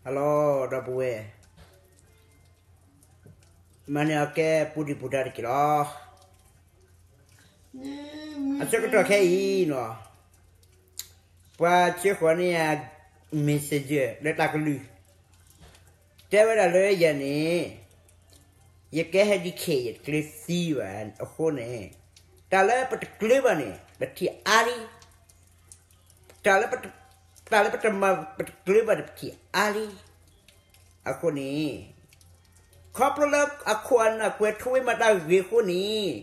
ဟါလီၤ ဒီပုၢ်ဝဲၢ်, မၤန့ၢ်အီၤကဲပူၤဒံးပူၤဒါတက့ၢ်လီၤ. အဆၢကတီၢ်ခဲအံၤနီၤ, ပှၤဆှၢဃီၤန့ၢ်ယၤ messenger လၢတၢ်ကလုၢ်, တဲဝဲဒၣ်လၢယၤန့ၣ်, ယကဟဲဒံးခဲ ယတကျၢၤသံဘၣ်အဃိန့ၣ်, တၢ်လၢပတကျၢၤဘၣ်န့ၣ် ပထံၣ်အါလံ. တၢ်လၢပတမၤ ပတကျၢၤဘၣ်န့ၣ် ပထံၣ်အါလံ. အဃိန့ၣ်, ခီဖျိလၢအခိၣ်အနၢ်ကွဲးထူဝ့မၤတၢ်ဂ့ၤအဃိန့ၣ်,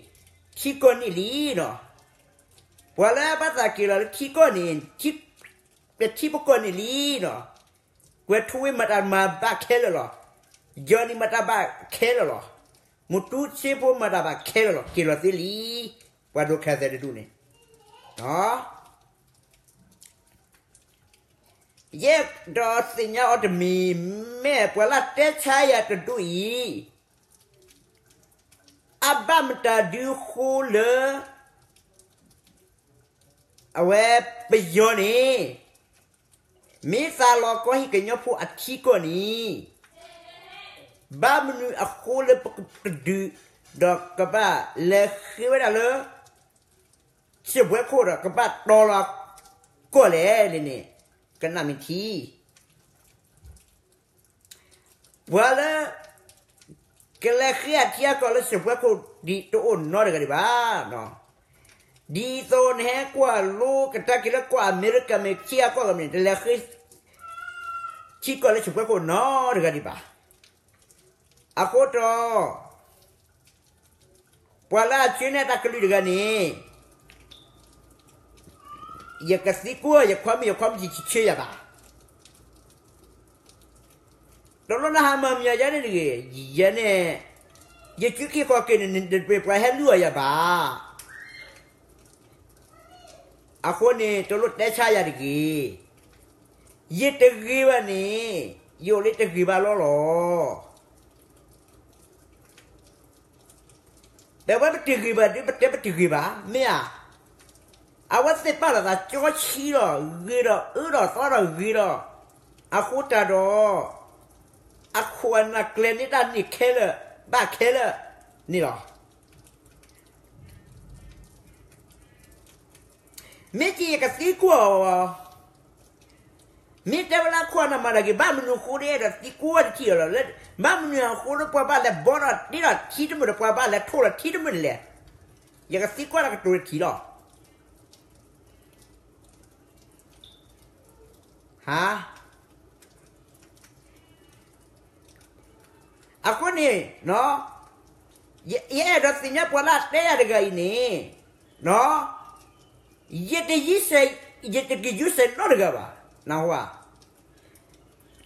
ထံကီၢ်န့ၣ်လံနီၤ. ပှၤလၢအဘၣ်သးက့ၤလီၤလၢထံကီၢ်န့ၣ်, ပထံပကီၢ်န့ၣ်လံနီၤ. ကွဲးထူဝ့မၤတၢ်မၤဘၣ်ခဲလၢာ်လီၤ. ယီၤနံၤမၤတၢ်ဘၣ်ခဲလၢာ်လီၤ. မူတူစ့ဖိမၤတၢ်ဘၣ်ခဲလၢာ်လီၤ. က့ၤလီၤသ့လံ, ပှၤဒိးခးသဲတဒူၣ်န့ၣ် ယအဲၣ်ဒိးသ့ၣ်ညါအီၤတမံၤ, မ့ၢ်ပှၤလၢတဲဆါယၤတဒူၣ်အံၤ, အဘၣ်မတၤဒုးဃိလၢ အဝဲပယီၤန့ၣ်, မ့ၢ်သးလီၤကီဟံၣ်ကညီဖိအထံကီၢ်န့ၣ်, ဘၣ်မနုၤအဃိလၢပကဒုး, ဒီးကဘၣ်လဲၤဃ့ဝဲဒၣ်လၢ စံးဘှဲခိၣ်ဒီးကဘၣ်တီလီၤကီၢ်လဲၣ်န့ၣ်, ကနၣ်မ့ၢ်ထံ ပှၤလၢ ကလဲၤဃ့အထံအကီၢ်လၢစံးဘှဲခိၣ်ဒ်တအိၣ်နီတဂၤဒံးဘၣ်. ဒ်သိးနဟဲကွၢ်လိကဒါက့ၤလၢကီၢ်အမဲရကၤမ့ၢ်ထံအကီၢ်ဂ့ၤမ့ၢ်န့ၣ် တလဲၤဃ့ ထံကီၢ်လၢစံးဘှဲခိၣ်နီတဂၤဒံးဘၣ်. အဃိဒီး ပှၤလၢအဆှၢန့ၢ်တၢ်ကလုၢ်တဂၤန့ၣ်, ယကသံကွၢ်ယခွါမုၣ် ယခွါမုၣ်တဆှၢယၤဘၣ်. တလိၣ်နဟးမၤမံၤယၤန့ၣ်တဂ့ၤ, ယဲန့ၣ်, ယစုခံခီၣ်က့ၤန့ၣ် တပှဲၤပှၤဟဲလုၢ်အီၤယၤဘၣ်. အဃိန့ၣ် တလိၣ်တဲဆါယၤတဂ့ၤ. ယတဂ့ၤဘၣ်န့ၣ်, ယအိၣ်လၢတဂ့ၤဘၣ်လီၤလီၤ. တဲဝဲပတဂ့ၤဘၣ်ဒီး ပတဲပတဂ့ၤဘၣ် မ့ၢ်ဧါ. အဝဲသ့ၣ်ပာ်လီၤသးကၠီဆံးဒီးဂ့ၤဒီး အၢဒီးသီဒီးဂ့ၤဒီး, အဃိတၢ်ဒီး အခိၣ်အနၢ်ကျဲၤန့ၢ်တၢ်န့ၣ်ခဲလၢာ်, ဘၣ်ခဲလၢာ်န့ၣ်လီၤ. မ့ၢ်က့ယကသံကွၢ်အီၤ, မ့ၢ်တဲဝဲလၢအခိၣ်အနၢ်မၤတၢ်ဂ့ၤ ဘၣ်မနုၤအဃိဒီး အဲၣ်ဒိးသံကွၢ်တထံၣ်အီၤလီၤ. ဘၣ်မနုၤအဃိလၢပှၤဘၣ်လဲၤဘီဒီးတ့ဒီးထံတမုာ်ဒီး ပှၤဘၣ်လဲၤထိၣ်လီၤထံတမုာ်န့ၣ်လဲၣ်. ယကသံကွၢ်လၢကတိၤတထံၣ်လီၤ. ဟါ အဃိန့ၣ်, ယအဲၣ်ဒိးသ့ၣ်ညါပှၤလၢအတဲယၤတဂၤအံၤန့ၣ်, ယတယံစဲး, ယတကယုစဲးနီတဂၤဘၣ်. နၢ်ဟူဧါ.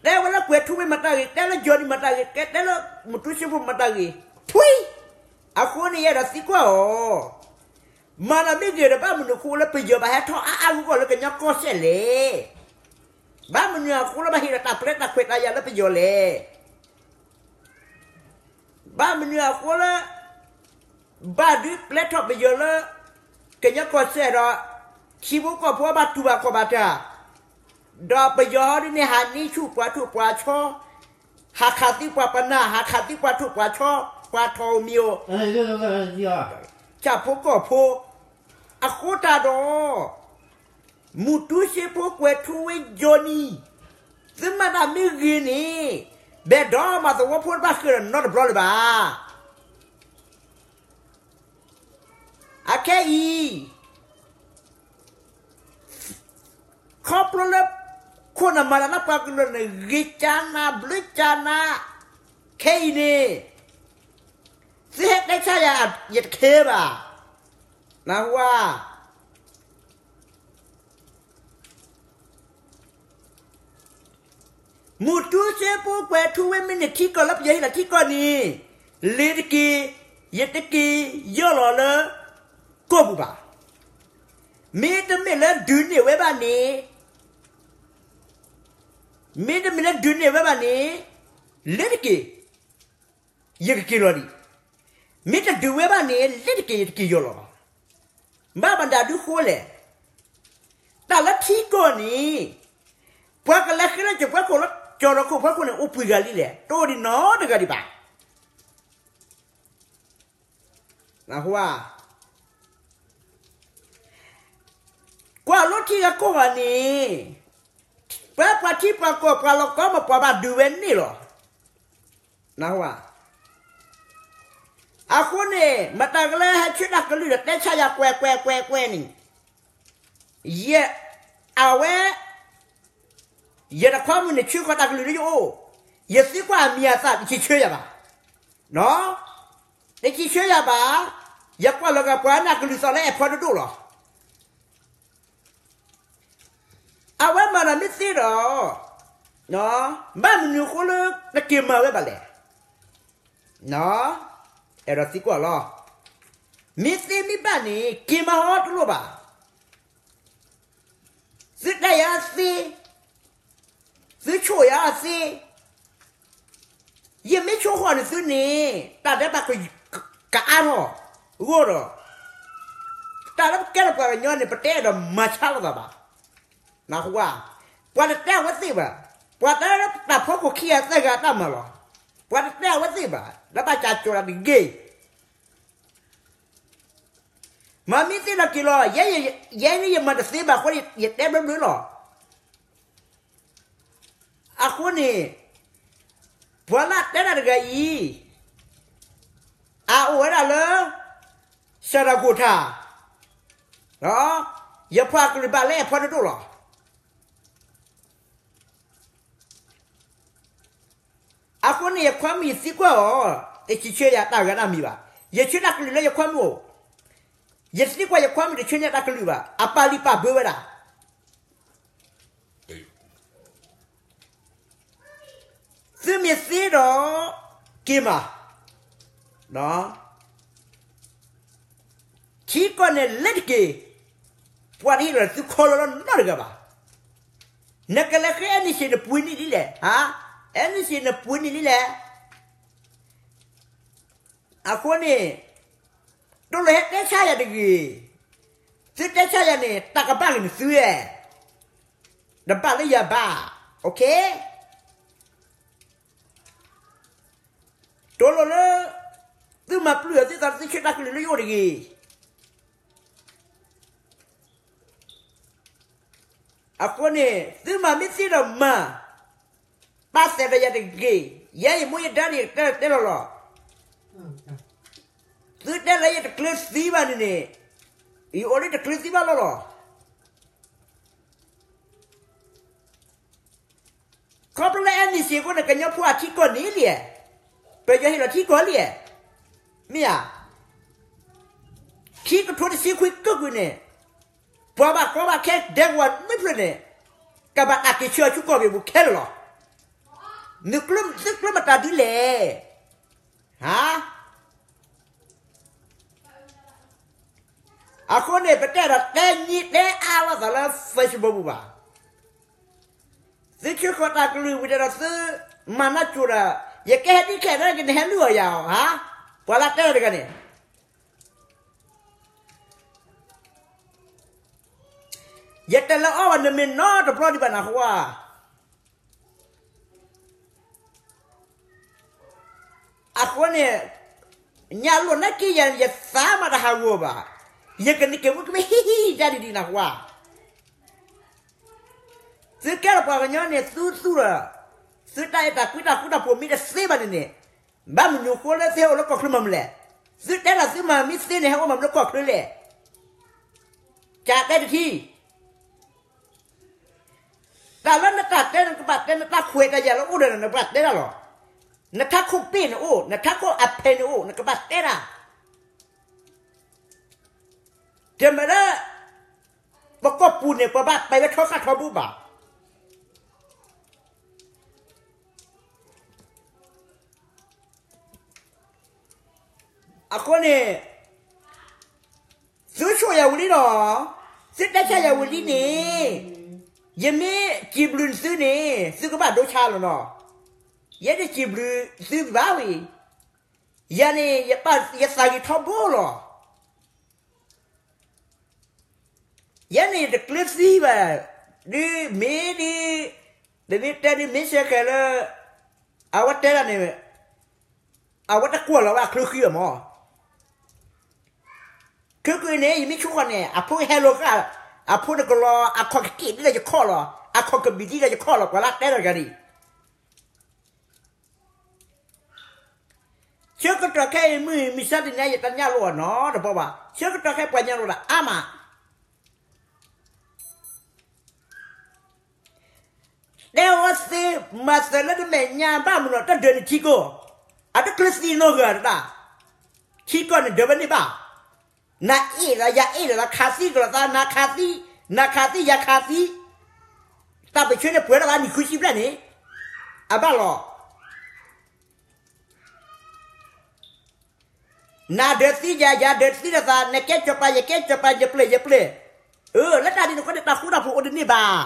တဲဝဲလၢကွဲၤထူဝ့မၤတၢ်ဂ့ၤ, တဲလၢယီၤနံၤမၤတၢ်ဂ့ၤ, တဲလၢမူတူစ့ဖိမၤတၢ်ဂ့ၤ, ထွံၣ်, အဃိန့ၣ်ယအဲၣ်ဒိးသံကွၢ်အီၤ, မၤတၢ်မ့ၢ်ဂ့ၤဒီး ဘၣ်မနုၤအဃိလၢပယီၤဘၣ်ဟဲထီၣ်အါအါဂီၢ်ဂီၢ်လၢကညီကီၢ်စဲၣ်လဲၣ်. ဘၣ်မနုၤအဃိလၢဘၣ်ဟ့ၣ်ဒီးတၢ်ပျဲတၢ်ခွဲးတၢ်ယာ်လၢပယီၤလဲၣ်. ဘၣ်မနုၤအဃိလၢ ဘၣ်ဒုးပျဲထီၣ်ပယီၤလၢ ကညီကီၢ်စဲၣ်ဒီး ထံဖိကီၢ်ဖိဘၣ်တူၢ်ဘၣ်ခီၣ်ဘၣ်တၢ်, ဒီးပယီၤဟီဒ်န့ၣ် ဟးန့ၢ်ဆူၣ်ပှၤထိၣ်ပှၤဆီ, ဟးခးသံပှၤပနၢ်, ဟးခးသံပှၤထိၣ်ပှၤဆီ, ပှၤထိၣ်မံၤဧိၤ, ဆၣ်ဖိကီၢ်ဖိ, အဃိတၢ်ဒီး မူတူစ့ဖိကွဲၤထူဝ့ယီၤနံၤ, သုမၤတၢ်မ့ၢ်ဂ့ၤန့ၣ်, ဘဲၣ်ဒီးမၤသဝီဖိတဘၣ်ဃ့ၢ်ဒီးနီတဘျီလၢၤဘၣ်. အခဲအံၤ ခီဖျိလၢ ခိၣ်နၢ်မၤတၢ်လၢပှၤကလုာ်န့ၣ် ဂ့ၤကၢနၤဘျုးကၢနၤ, ခဲအံၤန့ၣ် သုဟဲတဲဆါယၤ ယတခဲဘၣ်. နၢ်ဟူဧါ. မူတူစ့ဖိကွဲၤထူဝ့မ့ၢ်န့ၢ်ထံကီၢ်လၢပယီၤဟ့ၣ်လီၤထံကီၢ်န့ၣ်, လ့ၤတက့ၤ, ယတက့ၤယီၢ်လီၤလၢ ကီၢ်ပူၤဘၣ်. မ့တမ့ၢ်လၢဒုးန့ၢ်ဝဲဘၣ်န့ၣ်, မ့တမ့ၢ်လၢဒုးန့ၢ်ဝဲဘၣ်န့ၣ်, လ့ၤတက့ၤ, ယကက့ၤလီၤဒံး. မ့ၢ်တဒုးဝဲဘၣ်န့ၣ် လ့ၤတက့ၤ ယတက့ၤယီၢ်လီၤ. ဘၣ်မတၤဒုးဃိလဲၣ်. တၢ်လၢထံကီၢ်န့ၣ်, ပှၤကလဲၤဃ့လၢစံးဘှဲခိၣ်လၢ ကၠီၤဒီးခိၣ်ဖီခိၣ်န့ၣ် အိၣ်ပှဲၤဂၤလံလဲၣ်, တအိၣ်ဒံးနီတဂၤဒံးဘၣ်. နၢ်ဟူဧါ. ကွၢ်လိထံဂၤကီၢ်ဂၤန့ၣ်, ပှၤပှၤထံပှၤကီၢ်ပှၤလီၢ်ကီမ့ၢ်ပှၤဘၣ်ဒုးဝဲန့ၣ်လီၤ. နၢ်ဟူဧါ. အဃိန့ၣ် မတၤကလၢဟဲဆှၢတၢ်ကလုၢ်ဒီးတဲဆါယၤကွဲးကွဲးကွဲးကွဲးန့ၣ်, ယ, အဝဲ, ယတခွါမုၣ်န့ၣ်ဆှၢဃီၤတၢ်ကလုၢ်လၢယအိၣ်, ယသံကွၢ်အမံၤအသၣ် တစံးဆှၢယၤဘၣ်, တစံးဆှၢယၤဘၣ်. ယကွၢ်လီၤဂာ်ပှၤန့ၣ်အကလုၢ်သီၣ်လၢအဲၣ်ဖီဒိၣ်ဒိၣ်လီၤ. အဝဲမၤဒီးမ့ၢ်သ့ဒီး, ဘၣ်မနုၤအဃိလၢတက့ၤမၤဝဲဘၣ်လဲၣ်. အဲၣ်ဒိးသံကွၢ်လီၤ. မ့ၢ်သ့မ့ၢ်ဘၣ်န့ၣ် က့ၤမၤဟီတလိၣ်ဘၣ်. သုတဲယၤသ့, သုဆိၣ်ယၤသ့, ယမ့ၢ်ဆိၣ်ဃီၤန့ၣ်သုန့ၣ် တၢ်ဒဲးဘးကအါထီၣ်, အဃိဒီး တၢ်လၢပကဲထီၣ်ပှၤကညီန့ၣ် ပတဲအဲၣ်ဒိးမၤဆါလိာ်သးဘၣ်. နၢ်ဟူဧါ. ပှၤတတဲအဝဲသ့ၣ်ဘၣ်. ပှၤတဲလၢတၢ်ဖီခိၣ်ခံဂၤသၢဂၤအတၢ်မၤလီၤ. ပှၤတတဲအဝဲသ့ၣ်ဘၣ်. လၢဘၣ်ကၠီၤတၢ်တဂ့ၤ မၤမ့ၢ်သ့ဒီးက့ၤလီၤ. ယဲန့ၣ်ယမၤတသ့ဘၣ်အဃိ ယတဲဘျၢဘျၢလီၤ. အဃိန့ၣ် ပှၤလၢအတဲတၢ်တဂၤအံၤ အအိၣ်ဝဲဒၣ်လၢ စၤရၤကိၤထါ, ယဖီၣ်အကလုၢ်ဘၣ်လၢအဲၣ်ဖီဒိၣ်ဒိၣ်လီၤ. အဃိန့ၣ် ယခွါမုၣ်ယသံကွၢ်အီၤ, တစံးဆၢယၤတၢ်ဂၤတၢ်မံၤဘၣ်. ယဆှၢတၢ်ကလုၢ်လၢယခွါမုၣ်အိၣ်, ယသံကွၢ်ယခွါမုၣ်တဆှၢန့ၢ်တၢ်ကလုၢ်ဘၣ်. အပာ်လုၢ်ပာ်ပှ့ၤဝဲဒၣ် သုမ့ၢ်သ့ဒီး က့ၤမး, ထံကီၢ်န့ၣ်လဲၤတက့ၢ်. ပှၤတဟ့ၣ်လီၤသုခီလီၤလီၤနီတဂၤဘၣ်. နကလဲၤဃ့ NCA နပှ့ၤန့ၢ်ဒ်လဲၣ်, NCA နပှ့ၤန့ၢ်ဒ်လဲၣ်. အဃိန့ၣ် တလိၣ်ဟဲတဲဆါယၤတဂ့ၤ. သုတဲဆါယၤန့ၣ် တၢ်ကဘၣ်ဂ့ၤန့ၣ်သုဧါ, တဘၣ်လၢယၤဘၣ်. တလိၣ်လၢ သုမၤပျုၢ်အီၤသုသး သုဆှၢတၢ်ကလုၢ်လၢယအိၣ်တဂ့ၤ. အဃိန့ၣ် သုမၤမ့ၢ်သ့ဒီးမၤ, ပာ်သးဒီးယၤတဂ့ၤ. ယဲယမိၢ်ယဒါန့ၣ် ယတဲတဲလီၤလီၤ. သုတဲလၢယတကျၢၤသံဘၣ်န့ၣ်န့ၣ်, ယအိၣ်လၢတကျၢၤသံဘၣ်လီၤလီၤ. ခီဖျိလၢ NCA အဃိန့ၣ် ကညီဖိအထံကီၢ်န့ၣ်လံ, ပယီၤဟ့ၣ်လီၤထံကီၢ်လံ, မ့ၢ်ဧါ. ထံကထိတဆံခွံကၢၢ်ကွံာ်န့ၣ်, ပှၤဘၣ်ကီဘၣ်ခဲဒဲကဝီၤမ့ၢ်ဖျၢၣ်န့ၣ်, ကဘၣ်တၢ်က့ၤဆှၢအီၤဆူကီၢ်ပယီၤပူၤခဲလၢာ်လီၤ. သုကျၢၤမတၤဒ်လဲၣ်. ဟါ အဃိန့ၣ် ပတဲဒီးတဲညံတဲအါလိာ်သးလၢ Facebook ပူၤဘၣ်. သုဆၢဃီၤတၢ်ကလုၢ်ဝံၤဒီးသု မၤနၢ်ကၠိၤဒီး ယကဲဟဲဒ်ခဲန့ၣ်က့ၤ နဟဲလုၢ်အီၤယၤအီၤဧါ. ပှၤလၢတဲတဂၤန့ၣ် ယတဲလၢအီၤဘၣ် နမ့ၢ်နီတဘျီဒံးဘၣ် နၢ်ဟူဧါ. အဃိန့ၣ် ညၣ်လိၣ်နၢ်က့ယၤ ယသးမၤတဟးဂီၤဘၣ်. ယကနံၤက့ၤမုၢ်ကမ့ၢ်ဟံၣ်ဟံၣ်ဒၣ်ဒံးဒံး နၢ်ဟူဧါ. သုကဲထီၣ်ပှၤကညီန့ၣ် သုသူၣ်ဒီး သုတၢ်အဲၣ်တၢ်ကွံတၢ်ဃူတၢ်ဖိးမ့ၢ်တသ့ဘၣ်န့ၣ်န့ၣ်, ဘၣ်မနုၤအဃိလၢသုဟဲအိၣ်လၢကီၢ်ချၢမၤမနုၤလဲၣ်. သုတဲလီၤသုမၤမ့ၢ်သ့န့ၣ် ဟဲအိၣ်မၤမနုၤလၢကီၢ်ချၢလဲၣ်. ကတဲတထံၣ် တၢ်လၢနတၢ်တဲ နကဘၣ်တဲ နတၢ်ခွဲးတၢ်ယာ်လၢအိၣ်ဒီးနၤ နကဘၣ်တဲတၢ်လီၤ. နထးခိၣ်ပ့ၢ်န့ၣ်အိၣ်, နထးခိၣ်အဖဲန့ၣ်အိၣ်, နကဘၣ်တဲတၢ်. တမ့ၢ်လၢ ပကီၢ်ပူၤန့ၣ် ပဘၣ်ပဲာ်ဝဲထီဃာ်ထီဘိဘၣ်. အဃိန့ၣ် သုဆိၣ်ယၤဝံၤလံဒီး, သုတဲဆါယၤဝံၤလံန့ၣ်, ယမ့ၢ်စံးဘျုးသုန့ၣ် သုကဘၣ်ဒိဆါလီၤနီၤ. ယဲတစံးဘျုးသုဘၣ်ဝံၤ, ယၤန့ၣ် ယသးဂ့ၤထီဘိလီၤ. ယဲန့ၣ်ယတကျၢၤသံဘၣ်, ဒ်မ့ၢ်ဒ် ပမ့ၢ်တဲဒ်မ့ၢ်စ့ၢ်ကီးလၢ အဝဲတဲဒၣ်န့ၣ် အဝဲတကွၢ်လီၤဝဲအချၢဃံဘၣ်မၢ်. ခဲကနံၣ်အံၤန့ၣ် ယမ့ၢ်ဆူၣ်ဃီန့ၣ် အဖိဟဲလီၤဃာ်, အဖိန့ၣ်ကလီၤ အခီၣ်ကက့ၣ်ဒ်ဒီးယခီၣ်လီၤ, အခီၣ်ကဘံၣ်ဒ်ဒီးယခီၣ်လီၤ ပှၤလၢတဲတဂၤန့ၣ် ဆၢကတီၢ်ခဲအံၤ မုၢ်မဆါတနံၤညါ ယတညၣ်လိၣ်အီၤနီတဘျီဘၣ်. ဆၢကတီၢ်ခဲအံၤ ပှၤညၣ်လိၣ်ဒၣ်အါမး. တဲအီၤသ့ မၤသးလၢတမဲာ်ညါဘၣ်မနုၤ တဒၢးန့ၣ်ထံကီၢ်, အတကျၢၤသံနီတဂၤတဒၣ်, ထံကီၢ်န့ၣ်ဒၢးဝဲန့ၣ်ဘၣ်. နအ့ၣ်ဒီးယၤအ့ၣ်ဒီးသး ခးသံကလီၤသး နခးသံ, နခးသံ ယၤခးသံ, တၢ်ပၢၢ်ဆၢန့ၣ်ပှဲၤထီၣ်သးနံၣ်ဃုဆံဘျဲၣ်န့ၣ်, အဘၣ်လီၤ. နဒၢးသံယၤ ယၤဒၢးသံနသး, နကဲစီၤပၤ ယကဲစီၤပၤ ယပျဲၢ် ယပျဲၢ်, အၢ လၢတၢ်ဒ်န့ၣ်အဃိန့ၣ် တၢ်ဃူတၢ်ဖိးအိၣ်တန့ၢ်ဘၣ်.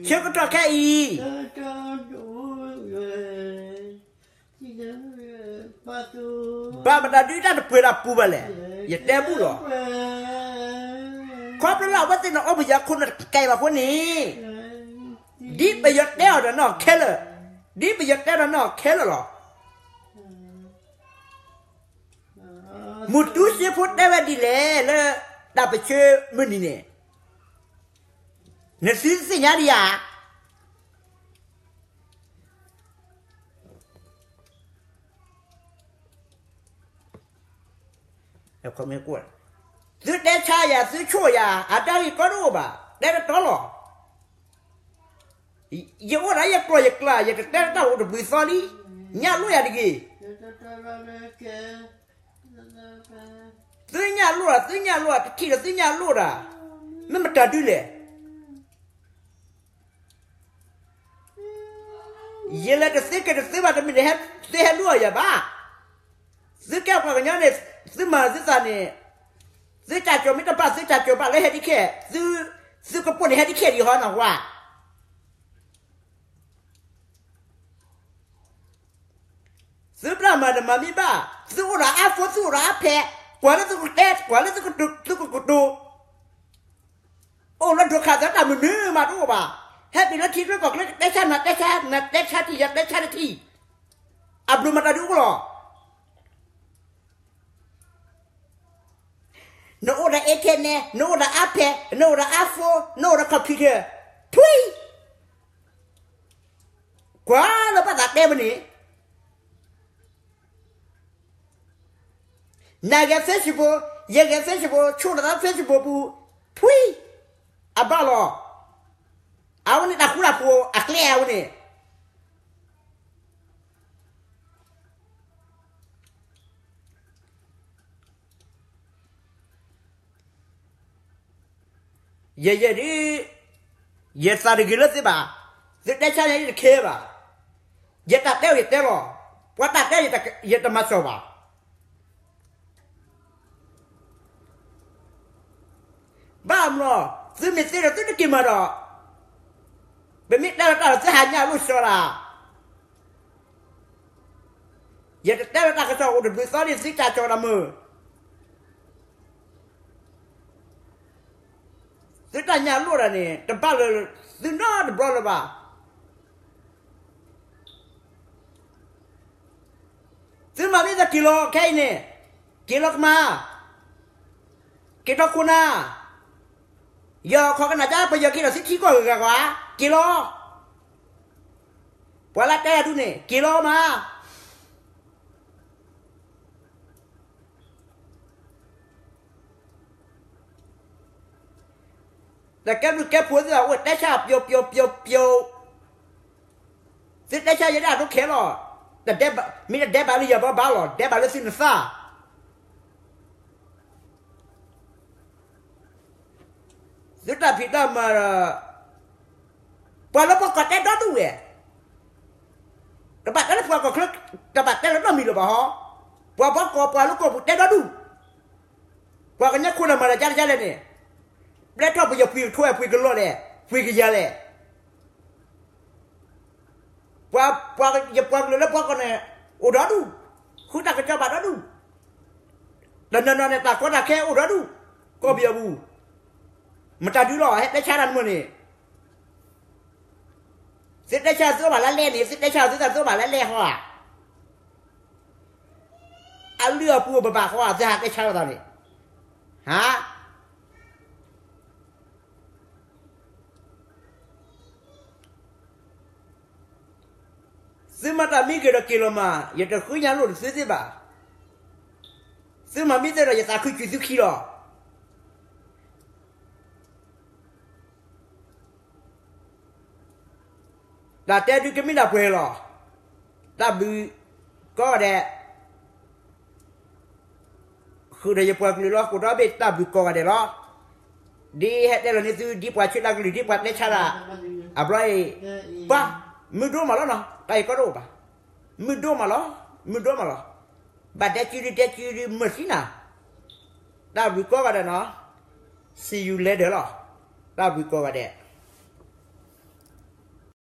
ဆၢကတီၢ်ခဲအံၤ ဘၣ်မတၤဒုးတၢ်တပှဲၤတၢ်ပူၤဘၣ်လဲၣ်, ယတဲဘူၣ်လီၤ. ခီဖျိလၢအဝဲသ့ၣ်န့ၣ် အိၣ်ပယီၤခိၣ်နၢ်တကဲဘၣ်အဃိန့ၣ်, ဒ်ပယီၤတဲအီၤဒီးနီၢ်ခဲလၢာ်, ဒ်ပယီၤတဲဒီးနီၢ်ခဲလၢာ်လီၤ. မူတူစ့ဖိတဲဝဲဒ်လဲၣ်လၢ တၢ်ပၢၢ်ဆၢမုၢ်နံၤန့ၣ်, နသုသ့ၣ်ညါဒံးဧါ. သုတဲဆါယၤ သုဆိၣ်ယၤ အတၢ်ဂ့ၢ်ကီတအိၣ်ဘၣ်, တဲတတီလီၤ. ယအိၣ်ဒၣ်ယကျီၢ်ယကျါ ယတတဲတၢ်အိၣ်တဘှံးသီလံ, ညၣ်လိၣ်ယၤတဂ့ၤ. သုညၣ်လိၣ်တၢ် သုညၣ်လိၣ်တၢ် တထံၣ်ဒီးသုညၣ်လိၣ်တၢ်, မ့ၢ်မတၤဒုးလဲၣ်. ယလဲၤတသ့က့ၤတသ့ဘၣ် တမ့ၢ်သုဟဲလိၣ်အီၤယၤဘၣ်. သုကဲပှၤကညီန့ၣ် သုမၤသုသးန့ၣ်, သုတၢ်ကၠီၤမ့ၢ်တဘၣ် သုတၢ်ကၠီၤဘၣ်လၢဟဲဒ်ခဲ, သုကပိာ်န့ၣ်ဟဲဒ်ခဲဒံးဟီနီၤဝါ. သုဘျၣ်မၤတမၤမ့ၢ်ဘၣ်, သုအိၣ်ဒီးအါဖိ သုအိၣ်ဒီးအါဖဲ, ကွၢ်လၢသုကတဲ ကွၢ်လၢသုကတိၤ, အိၣ်လၢဒိးခးသးတၢ်မနုၤမးတအိၣ်ဘၣ်. ဟဲတုၤလၢထံချၢကီၢ်ချၢ ကတဲဆါ နတဲဆါ နတဲဆါထံၣ် ယတဲဆါတထံၣ်, အဘျုးမတၤဒုးအိၣ်လီၤ. နအိၣ်ဒီး internet, နအိၣ်ဒီး iPad, နအိၣ်ဒီး iPhone, နအိၣ်ဒီး computer, ထွံၣ်, ကွၢ်လၢဘၣ်သးတဲဝဲန့ၣ်, နဂဲၤ Facebook, ယဂဲၤ Facebook, ဆိၣ်လီၤသး Facebook ပူၤ, ထွံၣ်, အဘၣ်လီၤ. အဝဲန့ၣ်တၢ်ဃူတၢ်ဖိးအကျဲအဝဲန့ၣ် ယဲယဲဒ်, ယသးတဂ့ၤလၢသုဘၣ်, သုတဲဆါယၤတခဲဘၣ်, ယတၢ်တဲအီၤယတဲလီၤ, ပှၤတၢ်တဲယတမၤစၢၤဘၣ်. ဘၣ်မနုၤ, သုမ့ၢ်သ့ဒီးသုတက့ၤမၤဒီး, ပမ့ၢ်တဲလီၤတၢ်ဒီးသုဟးညၣ်လိၣ်စှီၤလၢ် ယတတဲလီၤတၢ်ကစီၣ်အိၣ်တဘျုးသီန့ၣ် သုတၢ်ကၠီၤဒီးမုာ်, သုတၢ်ညၣ်လိၣ်တၢ်န့ၣ် တဘၣ်လၢသုနီတဘျီလၢၤဘၣ်. သုမၤမ့ၢ်သးက့ၤလီၤခဲအံၤန့ၣ်, က့ၤလီၤကမၤ, က့ၤထီၣ်ခိၣ်နၢ်, ယီၤခီကနၣ်ကၢ် ပယီၤက့ၤဒီးသုထံကီၢ်ဂၤဂၤ, က့ၤလီၤ. ပှၤလၢတဲတၢ်ဒုးန့ၣ် က့ၤလီၤမး. တၢ်ကဲဘျုးကဲဖှိၣ်သုအအိၣ်တဲဆါပျီပျီပျီပျီ, သုတဲဆါယဲဒၣ်ဒိခဲလီၤ, မ့ၢ်တဒဲးဘးလၢယၤဘၣ်ဘၣ်လီၤ, ဒဲးဘးလၢသုနသး သုတၢ်ဖံးတၢ်မၤ, ပှၤလၢပှၤကီၢ်တဲဒီဒူၣ်ဝဲ, တဘၣ်တဲလၢပှၤကီၢ်ချၢ, တဘၣ်တဲလၢနီတမံၤလၢၤဘၣ်ဟီ, ပှၤဘီကီၢ်ပှၤလၢကီၢ်ပူၤတဲဒီဒူၣ်, ပှၤကညီခိၣ်နၢ်မၤတၢ်ကလဲၣ်န့ၣ်, ပျဲထီၣ်ပယီၤပှ့ၤကထိဝဲ ပှ့ၤကလီၢ်လဲၣ်, ပှ့ၤကယၤလဲၣ်, ပှၤ ယပှၤကလုာ်လၢပှီၢ်ကီၢ်န့ၣ် အိၣ်ဒီဒူၣ်, ဃုတၢ်ကစီၣ်ဘၣ်ဒီဒူၣ်, တနီၤနီၤန့ၣ် တၢ်ကီတၢ်ခဲအိၣ်ဒီဒူၣ်, ကီၢ်ပယီၤပူၤ, မတၤဒုလီၤ ဟဲတဲဆါတၢ်တမုာ်န့ၣ်, သုတဲဆါသုအိၣ်ဘၣ်လၢလဲၣ်န့ၣ် သုတဲဆါသုသးသုအိၣ်ဘၣ်လၢလဲၣ်ဟီဧါ, အလုၢ်အပှ့ၤအိၣ်ပဘၣ်ဃီဧါ သုဟးတဲဆါလိာ်သးန့ၣ်, ဟါ သုမၤတၢ်မံဂ့ၤဒီးက့ၤလီၤမး ယတဃုညါလိာ်သုသ့ၣ်ဘၣ်, သုမၤမံသ့ဒီးယသးခုစူၤသုခံလီၤ. တၢ်တဲဒုးကမ့ၢ်ဒၣ်ပှဲၤလီၤ. တၢ်ဘျုးကိးဂၤဒဲး, ဃုာ်ဒီးယပှၤကလုာ်လၢဟီၣ်ခိၣ်ဒီဘ့ၣ် တၢ်ဘျုးကိးဂၤဒဲးလီၤ. ဒ်ဟဲတဲလီၤန့ၢ်သု ဒ်ပှၤဆှၢတၢ်ကလုၢ် ဒ်ပှၤတဲဆါတၢ်, အဘျီအံၤ, ပှၤ, မုၢ်ဒိၣ်မးလီၤနီၤ တၢ်အံၤကီတအိၣ်ဘၣ်, မုၢ်ဒိၣ်မးလီၤ, မုၢ်ဒိၣ်မးလီၤ, ဘၣ်တဲစုဒုတဲစုဒုမုာ်သံနၤ, တၢ်ဘျုးကိးဂၤဒဲးနီၤ, see you later လီၤ, တၢ်ဘျုးကိးဂၤဒဲး